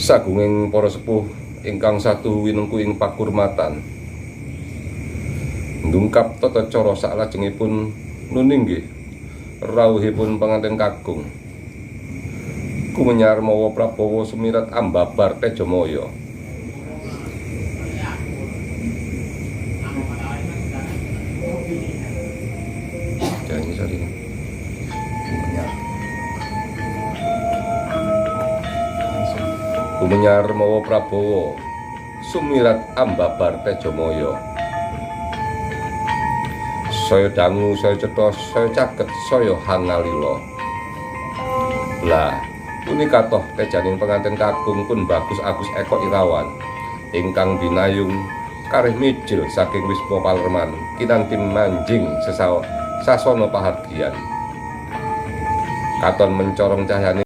Sagunging para sepuh ingkang satu winengku ing pakurmatan. Ndungkap tata cara saklajengipun nuninggih rawuhipun pengantin kakung. Kumenyar mawa Prabawa sumirat ambabar Tejamaya. Kumenyar mawa Prabawa sumirat ambabar Tejamaya. Saya dangu, saya cetha, saya caket, saya hangalila. Lah, punika toh tejaning pengantin kakung pun Bagus Agus Eko Irawan ingkang binayung karih mijil saking Wisma Palerman kinanti manjing sasana pahargyan. Katon mencorong cahyane